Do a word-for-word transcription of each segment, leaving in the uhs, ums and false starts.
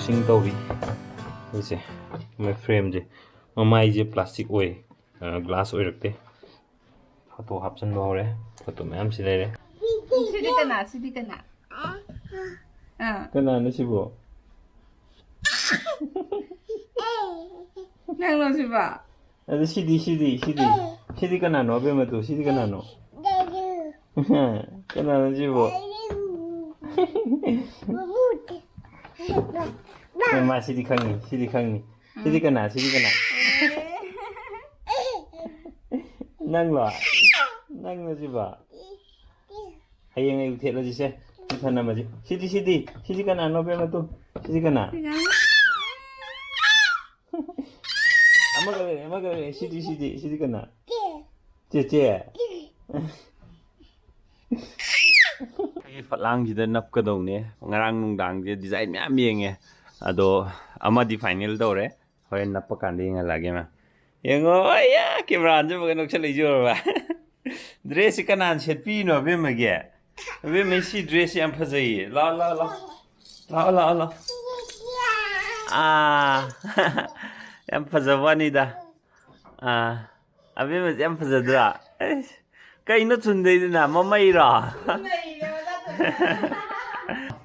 ꯇꯧꯔꯤ꯫ ꯑꯩꯁꯦ ꯃꯣꯏ ꯐ꯭ꯔꯦꯝꯁꯦ, ꯃꯃꯥꯏꯁꯦ ꯄ꯭ꯂꯥꯁꯇꯤꯛ ꯑꯣꯏ, ꯒ꯭ꯂꯥꯁ ꯑꯣꯏꯔꯛꯇꯦ꯫ ꯐꯣꯇꯣ ꯍꯥꯞꯆꯤꯟꯕ ꯍꯧꯔꯦ꯫ ꯐꯣꯇꯣ ꯃꯌꯥꯝꯁꯤ ꯂꯩꯔꯦ꯫ ꯁꯤꯗꯤ ꯀꯅꯥ? ꯁꯤꯗꯤ ꯀꯅꯥ? ꯑꯥ꯫ ꯀꯅꯥꯅꯣ ꯁꯤꯕꯣ? ꯅꯪꯂꯣ ꯁꯤꯕꯣ? ꯑꯗꯨ ꯁꯤꯗꯤ, ꯁꯤꯗꯤ, ꯁꯤꯗꯤ? ꯁꯤꯗꯤ ꯀꯅꯥꯅꯣ, ꯑꯕꯦꯝꯃꯗꯨ? ꯁꯤꯗꯤ ꯀꯅꯥꯅꯣ? ꯀꯅꯥꯅꯣ ꯁꯤꯕꯣ? ꯑꯦ, ꯃꯥ ꯁꯤꯗꯤ ꯈꯪꯉꯤ, ꯁꯤꯗꯤ ꯈꯪꯉꯤ꯫ ꯁꯤꯗꯤ ꯀꯅꯥ? ꯁꯤꯗꯤ ꯀꯅꯥ? ꯅꯪꯂꯣ? ꯅꯪꯂꯣ ꯁꯤꯕꯣ? ꯍꯌꯦꯡ ꯑꯌꯨꯛ ꯊꯦꯠꯂꯁꯤꯁꯦ꯫ ꯁꯤ ꯊꯅꯝꯃꯁꯤ꯫ ꯁꯤꯗꯤ, ꯁꯤꯗꯤ? ꯁꯤꯗꯤ ꯀꯅꯥꯅꯣ, ꯕꯦꯝꯃ, ꯇꯨ? ꯁꯤꯗꯤ ꯀꯅꯥ? ꯑꯃꯒ ꯂꯩꯔꯦ, ꯑꯃꯒ ꯂꯩꯔꯦ꯫ ꯁꯤꯗꯤ, ꯁꯤꯗꯤ? ꯁꯤꯗꯤ ꯀꯅꯥ? ꯆꯦꯆꯦ? ꯑꯩꯒꯤ ꯐꯠꯂꯥꯡꯁꯤꯗ ꯅꯞꯀꯗꯧꯅꯦ꯫ ꯉꯔꯥꯡ ꯅꯨꯡꯗꯥꯡꯁꯦ ꯗꯤꯖꯥꯏꯟ ꯃꯌꯥꯝ ꯌꯦꯡꯉꯦ, ꯑꯗꯣ ꯑꯃꯗꯤ ꯐꯥꯏꯅꯦꯜ ꯇꯧꯔꯦ꯫ ꯍꯣꯔꯦꯟ ꯅꯞꯄ ꯀꯥꯟꯗ ꯌꯦꯡꯍꯜꯂꯛꯑꯒꯦ ꯃꯥ꯫ ꯌꯦꯡꯉꯣ, ꯑꯩꯌꯥ, ꯀꯦꯃꯦꯔꯥꯁꯦ ꯐꯖꯅ ꯅꯛꯁꯜꯂꯛꯏꯁꯦ ꯎꯔꯕ? ꯗ꯭ꯔꯦꯁꯁꯤ ꯀꯅꯥꯅ ꯁꯦꯠꯄꯤꯔꯤꯅꯣ, ꯑꯕꯦꯝꯃꯒꯤ? ꯑꯕꯦꯝꯃ, ꯁꯤ ꯗ꯭ꯔꯦꯁꯁꯤ ꯌꯥꯝ ꯐꯖꯩꯌꯦ꯫ ꯂꯥꯛꯑꯣ, ꯂꯥꯛꯑꯣ, ꯂꯥꯛꯑꯣ꯫ ꯂꯥꯛꯑꯣ, ꯂꯥꯛꯑꯣ, ꯂꯥꯛꯑꯣ꯫ ꯑꯥ, ꯌꯥꯝ ꯐꯖꯕ ꯋꯥꯅꯤꯗ꯫ ꯑꯥ, ꯑꯕꯦꯝꯃꯁꯦ ꯌꯥꯝ ꯐꯖꯗ꯭ꯔꯥ? ꯑꯩꯁ, ꯀꯩꯅꯣ ꯊꯨꯟꯗꯩꯗꯨꯅ? ꯃꯃꯩꯔꯣ?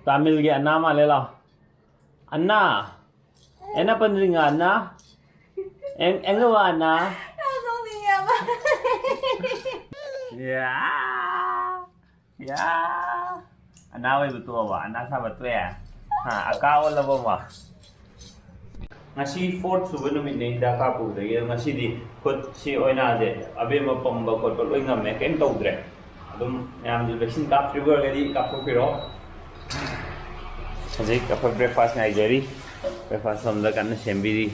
ꯇꯥꯃꯤꯜꯒꯤ ꯑꯅꯥ ꯃꯥꯜꯂꯦ, ꯂꯥꯎ꯫ ꯑꯅꯥ꯫ ꯑꯦꯅ ꯄꯟꯗ꯭ꯔꯤꯉꯥ ꯑꯅꯥ꯫ ꯑꯦꯡ-, ꯑꯦꯡꯒꯋꯥ ꯑꯅꯥ꯫ ꯌꯥ꯫ ꯌꯥ꯫ ꯑꯅꯥ ꯑꯣꯏꯕ ꯇꯣꯛꯑꯕ? ꯑꯅꯥ ꯁꯥꯕ ꯇꯣꯛꯑꯦ? ꯍꯥ, ꯑꯀꯥ ꯑꯣꯜꯂꯕꯣ ꯑꯃꯨꯛ? ꯉꯁꯤ ꯐꯣꯔꯠ ꯁꯨꯕ ꯅꯨꯃꯤꯠꯅꯦ ꯍꯤꯗꯥꯛ ꯀꯥꯞꯄꯨꯕꯗꯒꯤ꯫ ꯑꯗꯣ ꯉꯁꯤꯗꯤ ꯈꯨꯠꯁꯤ ꯑꯣꯏꯅꯁꯦ ꯑꯕꯦꯝꯃ ꯄꯝꯕ ꯈꯣꯠꯄ ꯂꯣꯏ ꯉꯝꯃꯦ, ꯀꯩꯝ ꯇꯧꯗ꯭ꯔꯦ꯫ ꯑꯗꯨꯝ ꯃꯌꯥꯝꯁꯨ ꯚꯦꯛꯁꯤꯟ ꯀꯥꯞꯇ꯭ꯔꯤꯕ ꯑꯣꯏꯔꯒꯗꯤ ꯀꯥꯞꯊꯣꯛꯄꯤꯔꯣ꯫ ꯍꯧꯖꯤꯛ ꯑꯩꯈꯣꯏ ꯕ꯭ꯔꯦꯛꯐꯥꯁ ꯉꯥꯏꯖꯔꯤ꯫ ꯕ꯭ꯔꯦꯛꯐꯥꯁ ꯁꯣꯝꯗ ꯀꯟꯅ ꯁꯦꯝꯕꯤꯔꯤ꯫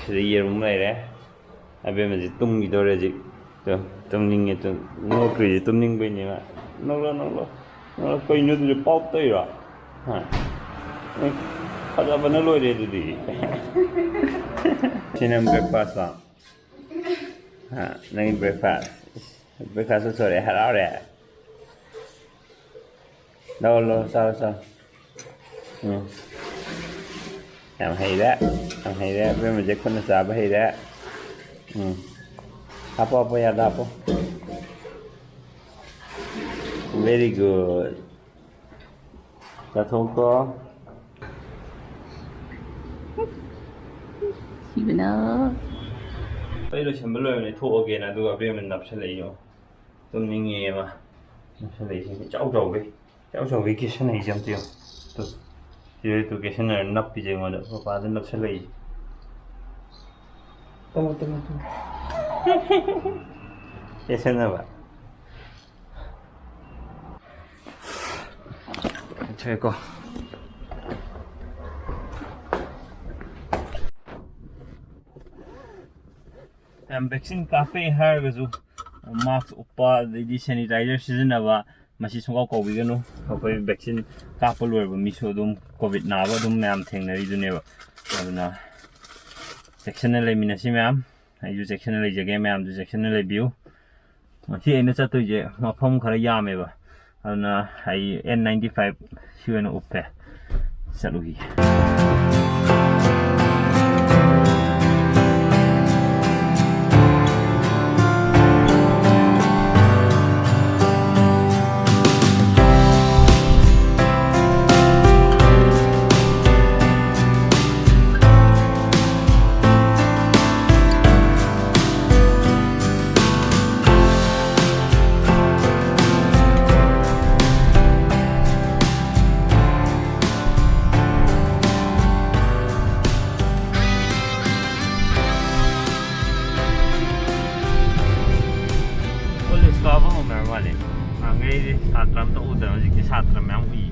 ꯁꯤꯗ ꯌꯦꯔꯨꯝ ꯂꯩꯔꯦ꯫ ꯑꯕꯦꯝꯃꯁꯤ ꯇꯨꯝꯈꯤꯗꯧꯔꯦ ꯍꯧꯖꯤꯛ꯫ ꯇꯨ, ꯇꯨꯝꯅꯤꯡꯉꯦ꯫ ꯇꯨ, ꯅꯣꯛꯈ꯭ꯔꯤꯁꯦ ꯇꯨꯝꯅꯤꯡꯕꯩꯅꯦꯕ꯫ ꯅꯣꯛꯂꯣ, ꯅꯣꯛꯂꯣ, ꯅꯣꯛꯂꯣ꯫ ꯀꯩꯅꯣ ꯑꯗꯨꯁꯨ ꯄꯥꯎ ꯇꯧꯔꯤꯔꯣ? ꯍꯥ? ꯑꯦ, ꯐꯖꯕꯅ ꯂꯣꯏꯔꯦ ꯑꯗꯨꯗꯤ꯫ ꯁꯤ ꯅꯪ ꯕ꯭ꯔꯦꯛꯐꯥꯁꯂꯣ? ꯍꯥ, ꯅꯪꯒꯤ ꯕ꯭ꯔꯦꯛꯐꯥꯁ꯫ ꯕ꯭ꯔꯦꯛꯐꯥꯁ ꯂꯣꯏꯊꯣꯔꯛꯑꯦ, ꯍꯔꯥꯎꯔꯦ꯫ ꯂꯧꯔꯣ, ꯂꯧꯔꯣ, ꯆꯥꯔꯣ, ꯆꯥꯔꯣ꯫ ꯎꯝ꯫ ꯌꯥꯝ ꯍꯩꯔꯦ, ꯌꯥꯝ ꯍꯩꯔꯦ꯫ ꯑꯕꯦꯝꯃꯁꯦ ꯈꯨꯠꯅ ꯆꯥꯕ ꯍꯩꯔꯦ꯫ ꯎꯝ꯫ ꯍꯥꯞꯄꯣ, ꯍꯥꯞꯄꯣ, ꯌꯥꯗ ꯍꯥꯞꯄꯣ꯫ Very good. ꯆꯥꯊꯣꯛꯀꯣ꯫ ꯁꯤꯕꯅ꯫ ꯑꯩ ꯂꯣꯏꯁꯟꯕ ꯂꯣꯏꯔꯕꯅꯦ, ꯊꯣꯛꯑꯒꯦꯅ, ꯑꯗꯨꯒ ꯑꯕꯦꯝꯃꯅ ꯅꯞꯁꯜꯂꯛꯏ ꯌꯦꯡꯉꯣ꯫ ꯇꯨꯝꯅꯤꯡꯉꯦ ꯃꯥ꯫ ꯅꯞꯁꯜꯂꯛꯏꯁꯦ ꯏꯆꯥꯎ ꯆꯥꯎꯒꯩ꯫ ꯏꯆꯥꯎ ꯆꯥꯎꯒꯩ ꯀꯦꯁꯟꯅꯩꯁꯦ ꯑꯝꯇ ꯌꯦꯡꯉꯣ꯫ ꯇꯨ꯫ ꯁꯤꯗ ꯇꯨ ꯀꯦꯁꯟꯅꯔ ꯅꯞꯄꯤꯁꯦ ꯑꯩꯉꯣꯟꯗ꯫ ꯃꯄꯥꯗ ꯅꯞꯁꯜꯂꯛꯏꯁꯦ꯫ ꯇꯨꯝꯃꯣ, ꯇꯨꯝꯃꯣ, ꯇꯨꯝꯃꯣ꯫ ꯀꯦꯁꯟꯅꯕ꯫ ꯊꯣꯛꯑꯦꯀꯣ꯫ ꯌꯥꯝ vaccine ꯀꯥꯞꯄꯦ ꯍꯥꯏꯔꯒꯁꯨ mask ꯎꯞꯄ, ꯑꯗꯩꯗꯤ sanitizer ꯁꯤꯖꯤꯟꯅꯕ, ꯃꯁꯤ ꯁꯨꯡꯀꯥꯎ ꯀꯥꯎꯕꯤꯒꯅꯨ꯫ ꯑꯩꯈꯣꯏ vaccine ꯀꯥꯞꯄ ꯂꯣꯏꯔꯕ ꯃꯤꯁꯨ ꯑꯗꯨꯝ COVID ꯅꯥꯕ ꯑꯗꯨꯝ ꯃꯌꯥꯝ ꯊꯦꯡꯅꯔꯤꯗꯨꯅꯦꯕ꯫ ꯑꯗꯨꯅ ꯆꯦꯛꯁꯤꯟꯅ ꯂꯩꯃꯤꯟꯅꯁꯤ ꯃꯌꯥꯝ꯫ ꯑꯩꯁꯨ ꯆꯦꯛꯁꯤꯟꯅ ꯂꯩꯖꯒꯦ, ꯃꯌꯥꯝꯁꯨ ꯆꯦꯛꯁꯤꯟꯅ ꯂꯩꯕꯤꯌꯨ꯫ ꯉꯁꯤ ꯑꯩꯅ ꯆꯠꯇꯣꯏꯁꯦ ꯃꯐꯝ ꯈꯔ ꯌꯥꯝꯃꯦꯕ, ꯑꯗꯨꯅ ꯑꯩ N ninety five ꯁꯤ ꯑꯣꯏꯅ ꯎꯞꯄꯦ꯫ ꯆꯠꯂꯨꯈꯤꯒꯦ꯫ College ꯀꯥꯕ ꯍꯧꯅꯔ ꯃꯥꯜꯂꯦ꯫ ꯅꯍꯥꯟꯈꯩꯗꯤ ꯁꯥꯇ꯭ꯔ ꯑꯝꯇ ꯎꯗꯕ, ꯍꯧꯖꯤꯛꯇꯤ ꯁꯥꯇ꯭ꯔ ꯃꯌꯥꯝ ꯎꯏ꯫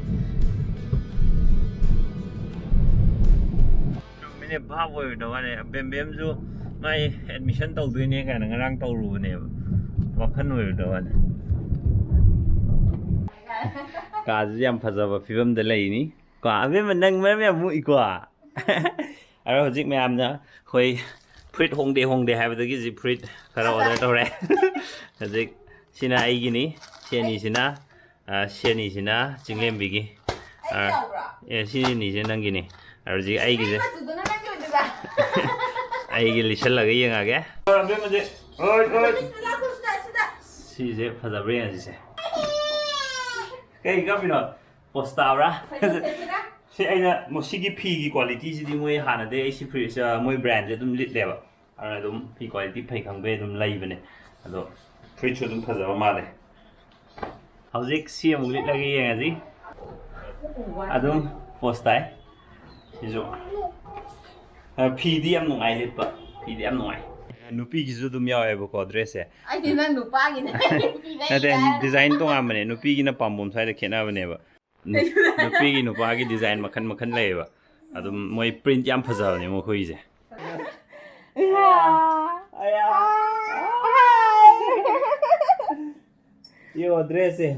ꯆꯨꯝꯃꯤꯅꯦ, ꯚꯥꯞ ꯑꯣꯏꯔꯨꯗ ꯋꯥꯅꯦ꯫ ꯕꯦꯝꯕꯦꯝꯁꯨ ꯃꯥꯏ admission ꯇꯧꯗꯣꯏꯅꯦ ꯀꯥꯏꯅ ꯉꯔꯥꯡ ꯇꯧꯔꯨꯕꯅꯦꯕ꯫ ꯋꯥꯈꯜ ꯑꯣꯏꯔꯨꯗ ꯋꯥꯅꯦ꯫ ꯀꯥꯁꯤꯁꯨ ꯌꯥꯝ ꯐꯖꯕ ꯐꯤꯕꯝꯗ ꯂꯩꯅꯤ꯫ ꯀꯣ, ꯑꯕꯦꯝꯃ, ꯅꯪ ꯃꯔꯝ ꯌꯥꯝ ꯃꯣꯛꯏꯀꯣ꯫ ꯑꯗꯣ ꯍꯧꯖꯤꯛ ꯃꯌꯥꯝꯅ ꯑꯩꯈꯣꯏ ꯐꯨꯔꯤꯠ ꯍꯣꯡꯗꯦ ꯍꯣꯡꯗꯦ ꯍꯥꯏꯕꯗꯒꯤ ꯍꯧꯖꯤꯛ ꯐꯨꯔꯤꯠ ꯈꯔ order ꯇꯧꯔꯦ꯫ ꯍꯧꯖꯤꯛ ꯁꯤꯅ ꯑꯩꯒꯤꯅꯤ, ꯁꯤ ꯑꯅꯤꯁꯤꯅ, ꯑ, ꯁꯤ ꯑꯅꯤꯁꯤꯅ ꯆꯤꯡꯂꯦꯝꯕꯤꯒꯤ꯫ ꯑ, ꯑꯦ, ꯁꯤ ꯑꯅꯤꯁꯦ ꯅꯪꯒꯤꯅꯤ꯫ ꯍꯧꯖꯤꯛ ꯑꯩꯒꯤꯁꯦ ꯃꯆꯨꯗꯨꯅ ꯅꯪꯒꯤ ꯑꯣꯏꯗꯣꯏꯕ? ꯑꯩꯒꯤ ꯂꯤꯁꯜꯂꯒ ꯌꯦꯡꯉꯛꯑꯒꯦ꯫ ꯍꯣꯏ, ꯑꯕꯦꯝꯃꯁꯦ꯫ ꯍꯣꯏ, ꯍꯣꯏ꯫ ꯁꯤꯗ ꯂꯥꯛꯈꯣ, ꯁꯤꯗ, ꯁꯤꯗ꯫ ꯁꯤꯁꯦ ꯐꯖꯕ꯭ꯔꯥ ꯌꯦꯡꯉꯁꯤꯁꯦ꯫ ꯀꯩ ꯀꯞꯄꯤꯅꯣ? ꯄꯣꯁ ꯇꯥꯕ꯭ꯔꯥ? ꯐꯖꯩ, ꯐꯖꯩ, ꯐꯖꯩ꯫ ꯁꯤ ꯑꯩꯅ ꯃꯣ-, ꯁꯤꯒꯤ ꯐꯤꯒꯤ ꯀ꯭ꯋꯥꯂꯤꯇꯤꯁꯤꯗꯤ ꯃꯣꯏ ꯍꯥꯟꯅꯗꯩ ꯑꯩ ꯁꯤ ꯐꯨꯔꯤꯠꯁꯦ, ꯃꯣꯏ ꯕ꯭ꯔꯥꯟꯁꯦ ꯑꯗꯨꯝ ꯂꯤꯠꯂꯦꯕ꯫ ꯑꯗꯨꯅ ꯑꯗꯨꯝ ꯐꯤ ꯀ꯭ꯋꯥꯂꯤꯇꯤ ꯐꯩ ꯈꯪꯕꯩ ꯑꯗꯨꯝ ꯂꯩꯕꯅꯦ꯫ ꯑꯗꯣ ꯐꯨꯔꯤꯠꯁꯨ ꯑꯗꯨꯝ ꯐꯖꯕ ꯃꯥꯜꯂꯦ꯫ ꯍꯧꯖꯤꯛ ꯁꯤ ꯑꯃꯨꯛ ꯂꯤꯠꯂꯒ ꯌꯦꯡꯉꯁꯤ꯫ ꯑꯗꯨꯝ ꯄꯣꯁ ꯇꯥꯏ꯫ ꯁꯤꯁꯨ꯫ ꯑ, ꯐꯤꯗꯤ ꯌꯥꯝ ꯅꯨꯡꯉꯥꯏ ꯂꯤꯠꯄ꯫ ꯐꯤꯗꯤ ꯌꯥꯝ ꯅꯨꯡꯉꯥꯏ꯫ ꯅꯨꯄꯤꯒꯤꯁꯨ ꯑꯗꯨꯝ ꯌꯥꯎꯋꯦꯕꯀꯣ ꯗ꯭ꯔꯦꯁꯁꯦ꯫ ꯑꯩꯗꯤ ꯅꯪ ꯅꯨꯄꯥꯒꯤꯅꯦ꯫ ꯐꯤ ꯂꯩꯔꯦ ꯅꯠꯇꯦ, ꯍꯥꯏꯔꯒ꯫ ꯗꯤꯖꯥꯏꯟ ꯇꯣꯉꯥꯟꯕꯅꯦ꯫ ꯅꯨꯄꯤꯒꯤꯅ ꯄꯥꯝꯕꯣꯝ ꯁ꯭ꯋꯥꯏꯗ ꯈꯦꯠꯅꯕꯅꯦꯕ꯫ ꯅꯨ-, ꯅꯨꯄꯤꯒꯤ ꯅꯨꯄꯥꯒꯤ ꯗꯤꯖꯥꯏꯟ ꯃꯈꯟ ꯃꯈꯟ ꯂꯩꯌꯦꯕ꯫ ꯑꯗꯨꯝ ꯃꯣꯏ ꯄ꯭ꯔꯤꯟꯠ ꯌꯥꯝ ꯐꯖꯕꯅꯦ ꯃꯈꯣꯏꯒꯤꯁꯦ꯫ ꯌꯣ, ꯗ꯭ꯔꯦꯁꯁꯦ꯫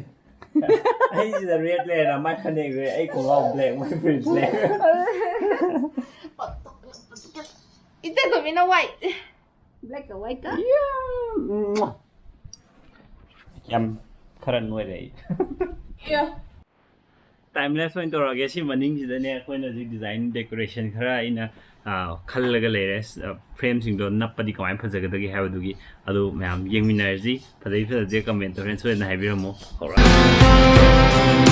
ꯑꯩꯁꯤꯗ ꯔꯦꯗ ꯂꯩꯔꯦꯅ ꯃꯥꯏ ꯐꯅꯦꯛ ꯔꯦꯗ, ꯑꯩ ꯈꯣꯡꯒ꯭ꯔꯥꯎ ꯕ꯭ꯂꯦꯛ, ꯃꯥꯏ ꯄ꯭ꯔꯤꯟꯠ ꯕ꯭ꯂꯦꯛ꯫ ꯏꯆꯟ ꯊꯣꯏꯕꯤꯅ white꯫ Black ꯀ white ꯀ? ꯌꯥꯝ ꯈꯔ ꯅꯣꯏꯔꯦ ꯑꯩ꯫ Yeah. ꯇꯥꯏꯝ ꯂꯦꯞꯁ ꯑꯣꯏꯅ ꯇꯧꯔꯛꯑꯒꯦ꯫ ꯁꯤ ꯃꯅꯤꯡꯁꯤꯗꯅꯦ ꯑꯩꯈꯣꯏꯅ ꯍꯧꯖꯤꯛ ꯗꯤꯖꯥꯏꯟ ꯗꯦꯀꯣꯔꯦꯁꯟ ꯈꯔ ꯑꯩꯅ, ꯑ, ꯈꯜꯂꯒ ꯂꯩꯔꯦ꯫ ꯑ, ꯐ꯭ꯔꯦꯝꯁꯤꯡꯗꯣ ꯅꯞꯄꯗꯤ ꯀꯃꯥꯏꯅ ꯐꯖꯒꯗꯒꯦ ꯍꯥꯏꯕꯗꯨꯒꯤ ꯑꯗꯨ ꯃꯌꯥꯝ ꯌꯦꯡꯃꯤꯟꯅꯔꯁꯤ꯫ ꯐꯖꯩ ꯐꯖꯗꯦ ꯀꯃꯦꯟꯇ ꯍꯣꯔꯦꯟ ꯁꯣꯏꯗꯅ ꯍꯥꯏꯕꯤꯔꯝꯃꯣ꯫ ꯍꯧꯔꯛꯑꯒꯦ꯫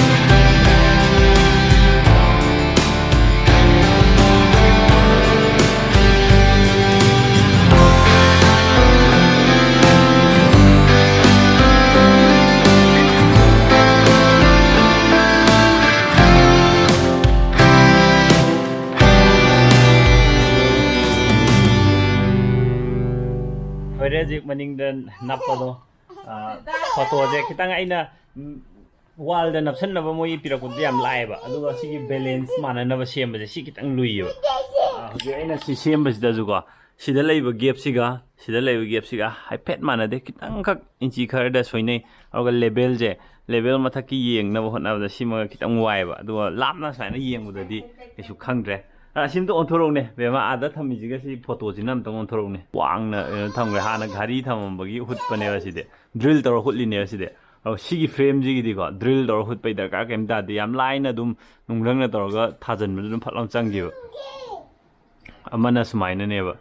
ꯂꯣꯏꯔꯦ ꯍꯧꯖꯤꯛ ꯃꯅꯤꯡꯗ ꯅꯞꯄꯗꯣ꯫ ꯑ, ꯐꯣꯇꯣꯁꯦ ꯈꯤꯇꯪ ꯑꯩꯅ, ꯎꯝ, ꯋꯥꯜꯗ ꯅꯞꯁꯟꯅꯕ ꯃꯣꯏꯒꯤ ꯄꯤꯔꯛꯄꯗꯨꯗꯤ ꯌꯥꯝ ꯂꯥꯏꯌꯦꯕ, ꯑꯗꯨꯒ ꯁꯤꯒꯤ ꯕꯦꯂꯦꯟꯁ ꯃꯥꯟꯅꯅꯕ ꯁꯦꯝꯕꯁꯦ ꯁꯤ ꯈꯤꯇꯪ ꯂꯨꯏꯌꯦꯕ꯫ ꯑ, ꯍꯧꯖꯤꯛ ꯑꯩꯅ ꯁꯤ ꯁꯦꯝꯕꯁꯤꯗꯁꯨꯀꯣ, ꯁꯤꯗ ꯂꯩꯕ ꯒꯦꯞꯁꯤꯒ ꯁꯤꯗ ꯂꯩꯕ ꯒꯦꯞꯁꯤꯒ ꯍꯥꯏꯐꯦꯠ ꯃꯥꯟꯅꯗꯦ, ꯈꯤꯇꯪꯈꯛ ꯏꯟꯆꯤ ꯈꯔꯗ ꯁꯣꯏꯅꯩ꯫ ꯑꯗꯨꯒ ꯂꯦꯕꯦꯜꯁꯦ, ꯂꯦꯕꯦꯜ ꯃꯊꯛꯀꯤ ꯌꯦꯡꯅꯕ ꯍꯣꯠꯅꯕꯗ ꯁꯤꯃꯒ ꯈꯤꯇꯪ ꯋꯥꯏꯌꯦꯕ, ꯑꯗꯨꯒ ꯂꯥꯞꯅ ꯁꯨꯃꯥꯏꯅ ꯌꯦꯡꯕꯗꯗꯤ ꯀꯩꯁꯨ ꯈꯪꯗ꯭ꯔꯦ꯫ ꯑ, ꯑꯁꯤ ꯑꯝꯇ ꯑꯣꯟꯊꯣꯔꯛꯎꯅꯦ ꯕꯦꯝꯃ, ꯑꯥꯗ ꯊꯝꯃꯤꯁꯤꯒ ꯁꯤ ꯐꯣꯇꯣꯁꯤꯅ ꯑꯝꯇꯪ ꯑꯣꯟꯊꯣꯔꯛꯎꯅꯦ꯫ ꯋꯥꯡꯅ, ꯑ, ꯊꯝꯈ꯭ꯔꯦ, ꯍꯥꯟꯅ ꯘꯥꯔꯤ ꯊꯝꯃꯝꯕꯒꯤ ꯍꯨꯠꯄꯅꯦꯕ ꯁꯤꯗꯤ, ꯗ꯭ꯔꯤꯜ ꯇꯧꯔ ꯍꯨꯠꯂꯤꯅꯦꯕ ꯁꯤꯗꯤ꯫ ꯑꯧ, ꯁꯤꯒꯤ frameꯁꯤꯒꯤꯗꯤꯀꯣ, drill ꯇꯧꯔ ꯍꯨꯠꯄꯩ ꯗꯔꯀꯥꯔ ꯀꯩꯝ ꯇꯥꯗꯦ꯫ ꯌꯥꯝ ꯂꯥꯏꯅ ꯑꯗꯨꯝ ꯅꯨꯡꯗꯪꯅ ꯇꯧꯔꯒ ꯊꯥꯖꯤꯟꯕꯗ ꯑꯗꯨꯝ ꯐꯠ ꯂꯥꯎꯅ ꯆꯪꯈꯤꯕ꯫ ꯑꯃꯅ ꯁꯨꯃꯥꯏꯅꯅꯦꯕ,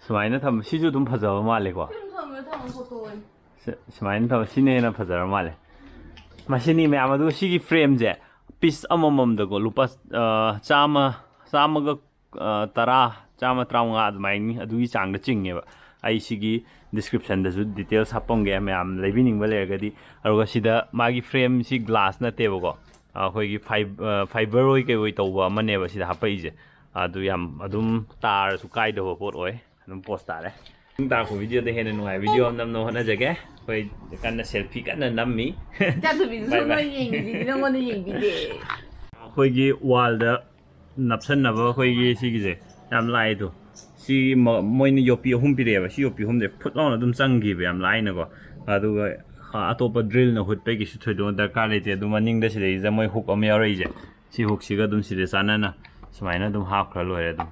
ꯁꯨꯃꯥꯏꯅ ꯊꯝꯕ꯫ ꯁꯤꯁꯨ ꯑꯗꯨꯝ ꯐꯖꯕ ꯃꯥꯜꯂꯦꯀꯣ꯫ ꯁꯤ-, ꯁꯨꯃꯥꯏꯅ ꯊꯝꯕ, ꯁꯤꯅ ꯍꯦꯟꯅ ꯐꯖꯔ ꯃꯥꯜꯂꯦ꯫ ꯃꯁꯤꯅꯤ ꯃꯌꯥꯝ꯫ ꯑꯗꯨꯒ ꯁꯤꯒꯤ frameꯁꯦ piece ꯑꯃꯃꯝꯗꯀꯣ ꯂꯨꯄꯥ, ꯑ, ꯆꯥꯝꯃ, ꯆꯥꯝꯃꯒ, ꯑ, ꯇꯔꯥ, ꯆꯥꯝꯃ ꯇꯔꯥꯃꯉꯥ ꯑꯗꯨꯃꯥꯏꯅ, ꯑꯗꯨꯒꯤ ꯆꯥꯡꯗ ꯆꯤꯡꯉꯦꯕ꯫ ꯑꯩ ꯁꯤꯒꯤ descriptionꯗꯁꯨ details ꯍꯥꯞꯄꯝꯒꯦ, ꯃꯌꯥꯝ ꯂꯩꯕꯤꯅꯤꯡꯕ ꯂꯩꯔꯒꯗꯤ꯫ ꯑꯗꯨꯒ ꯁꯤꯗ ꯃꯥꯒꯤ frameꯁꯤ glass ꯅꯠꯇꯦꯕꯀꯣ, ꯑꯩꯈꯣꯏꯒꯤ ꯐꯥꯏ-, ꯑ, fiber ꯑꯣꯏ ꯀꯩ ꯑꯣꯏ ꯇꯧꯕ ꯑꯃꯅꯦꯕ ꯁꯤꯗ ꯍꯥꯞꯄꯛꯏꯁꯦ꯫ ꯑꯗꯨ ꯌꯥꯝ ꯑꯗꯨꯝ ꯇꯥꯔꯁꯨ ꯀꯥꯏꯗꯕ ꯄꯣꯠ ꯑꯣꯏ꯫ ꯑꯗꯨꯝ post ꯇꯥꯔꯦ꯫ ꯃꯇꯨꯡ ꯇꯥꯔꯛꯄ videoꯗ ꯍꯦꯟꯅ ꯅꯨꯡꯉꯥꯏꯕ video ꯑꯃ ꯅꯝꯅꯕ ꯍꯣꯠꯅꯖꯒꯦ꯫ ꯑꯩꯈꯣꯏ ꯀꯟꯅ selfie ꯀꯟꯅ ꯅꯝꯃꯤ꯫ ꯏꯆꯥꯊꯣꯏꯕꯤꯗꯨꯁꯨ bye bye꯫ ꯅꯣꯏ ꯌꯦꯡꯉꯤꯁꯤꯗꯤ ꯅꯪꯉꯣꯟꯗ ꯌꯦꯡꯕꯤꯗꯦ꯫ ꯑꯩꯈꯣꯏꯒꯤ wallꯗ ꯅꯞꯁꯟꯅꯕ ꯑꯩꯈꯣꯏꯒꯤ ꯁꯤꯒꯤꯁꯦ ꯌꯥꯝ ꯂꯥꯏꯗꯣ꯫ ꯁꯤ ꯃ-, ꯃꯣꯏꯅ ꯌꯣꯠꯄꯤ ꯑꯍꯨꯝ ꯄꯤꯔꯛꯑꯦꯕ꯫ ꯁꯤ ꯌꯣꯠꯄꯤ ꯑꯍꯨꯝꯁꯦ ꯐꯨꯠ ꯂꯥꯎꯅ ꯑꯗꯨꯝ ꯆꯪꯈꯤꯕ ꯌꯥꯝ ꯂꯥꯏꯅꯀꯣ꯫ ꯑꯗꯨꯒ, ꯑ, ꯑꯇꯣꯞꯄ drillꯅ ꯍꯨꯠꯄꯒꯤꯁꯨ ꯊꯣꯏꯗꯣꯛꯅ ꯗꯔꯀꯥꯔ ꯂꯩꯇꯦ꯫ ꯑꯗꯨ ꯃꯅꯤꯡꯗ ꯁꯤꯗꯩꯁꯤꯗ ꯃꯣꯏ hook ꯑꯃ ꯌꯥꯎꯔꯛꯏꯁꯦ, ꯁꯤ hookꯁꯤꯒ ꯑꯗꯨꯝ ꯁꯤꯗ ꯆꯥꯟꯅꯅ ꯁꯨꯃꯥꯏꯅ ꯑꯗꯨꯝ ꯍꯥꯞꯈ꯭ꯔ ꯂꯣꯏꯔꯦ ꯑꯗꯨꯝ꯫